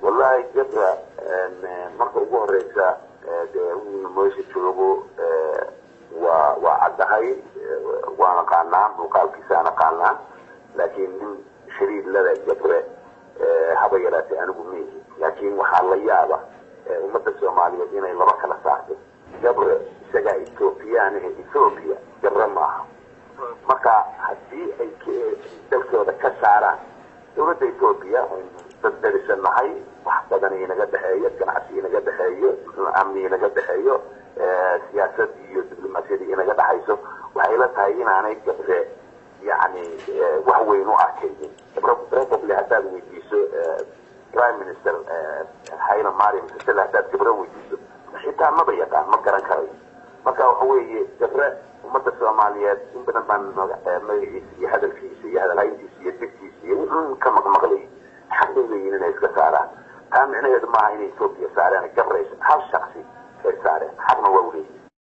Wallahi Gabra marka ugu horeysa dee uu meesha joogo waa caddahay, waan aqaanaa, muuqaalkiisaan aqaanaa, laakiin nin shariir lada Gabre haba yaraatay anigu miihi. Laakiin waxaa la yaaba ummadda Soomaaliyeed inay laba kala saarto. Gabre isagaa Ethoobiyaanahe, Ethoobia Gabre maaha. Marka haddii ay dalkooda ka saaraan dawladda Ethoobia, dad darisannahay, wax badan inaga dhexeeyo, ganacsi inaga dhexeeyo, amni inaga dhexeeyo, siyaasad iyo diblomaasiyad inaga dhexayso, waxay la tahay inaanay Gabre yani wax weyn u arkaynin. Probably haddaad weydiiso Prime Minister Haile Mariam Desalegn, haddaad Gabre weydiiso xitaa maba yaqaan, ma garan karayo. Marka waxa weeye Gabre ummadda Soomaaliyeed in badan baan magaciisa iyo hadalkiisa iyo hadalhayntiisa iyo digtiisa iyo wuxuu ka maqmaqlay. Xaq bay leeyihin inay iska saaraan. Taa micnaheedu maaha inay Ethoobia saaraan Gabre hal shaksi.